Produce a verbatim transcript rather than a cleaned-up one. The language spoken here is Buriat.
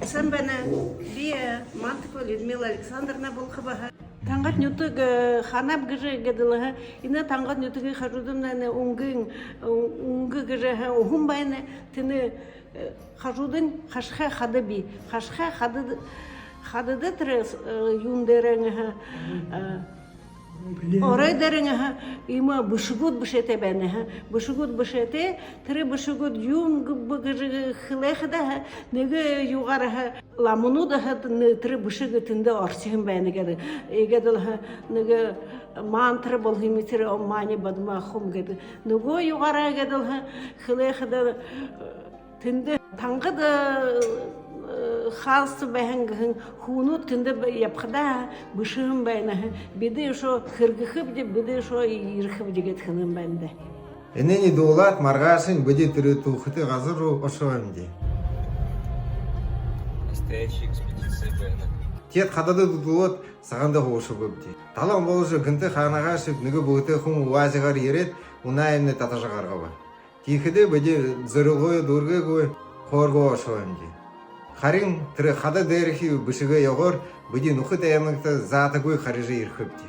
Сайн байна. Би, э, Мантакова Людмила Александровна болохоб. Тангад нютаг, э, хаанаб гэжэ гээд лэ, ха. Энэ Тангад нютагай хажуудамнай энэ үнгын, э, үнгэ гэжэ, ха, уһан байна. Тэнэ, э, хажуудань хашхай хада бии. Хашхай хада, хадада тэрэ, э, юун дээрэнь, ха, э, орой дээрэнь, ха, иимэ бэшэгүүд бэшээтэй байна, ха. Бэшэгүүд бэшээтэй, тэрэ бэшэгүүд юун гэ-, бэ гэжэ хэлэхэдэ, ха, нэгэ юугаараа, ха, ламанууд, ха, нэ-, тэрэ бэшэг тэндэ орхиһон байна гээд. Иигээд лэ, ха, нэгэ мантра болоһон юм, тэрэ Ом мани бадма хум гээд. Нүгөө юугаараа гээд лэ, ха, хэлэхэдэ, э, тэндэ Тангад, э, хаалса байһан гэһэн хүнүүд тэндэ б-, ябахадаа бэшэһэн байна. Бидэ үшөө хэрэглэхэбди, бидэ үшөө ерэхэбди гээд хэлэһэн байна даа. Энээниие дуулаад, маргаашань бидэ тэрэ түүхэтэ газар руу ошообди. Настоящая экспедиция байна. Тиигээд хадада дуулаад, саганда һуушабабди. Талан боложо, гэнтэ хаанаһаашьеб нэгэ бүгэдэ хүн УАЗ-аар ерээд, унаһаамнай татажа гаргаба. Тиихэдээ бидэ зорилгоёо дүүргээгүй, хойрогоо ошообди. Харин тэрэ хада дээрэхи бэшэгэй ёһоор бидэ нүхэд аймагта заатагүй харижа ерэхэбди.